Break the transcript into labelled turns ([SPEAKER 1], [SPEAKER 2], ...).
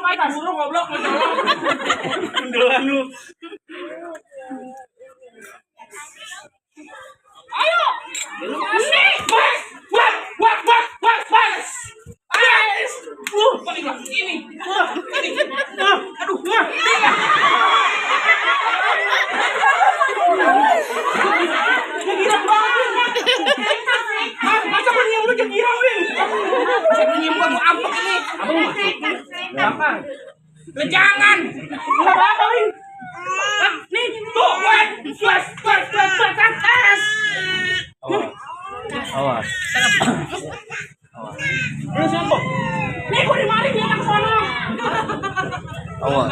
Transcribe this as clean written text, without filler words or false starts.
[SPEAKER 1] patah suruh goblok mau colong. Tenggelam lu. Ayo. Ini. Wah. Yes. Balik lagi ini. Aduh. Girang banget. Masa penyium lu girang, Win? Masa penyium gua ampek ini. Apa lu masuk? Apa? Jangan. Enggak apa-apa, Win. Nih, tuh, Win. Swas.
[SPEAKER 2] Awas.
[SPEAKER 1] Lu siapa? Nih, gua dimari dia ke sono.
[SPEAKER 2] Awas.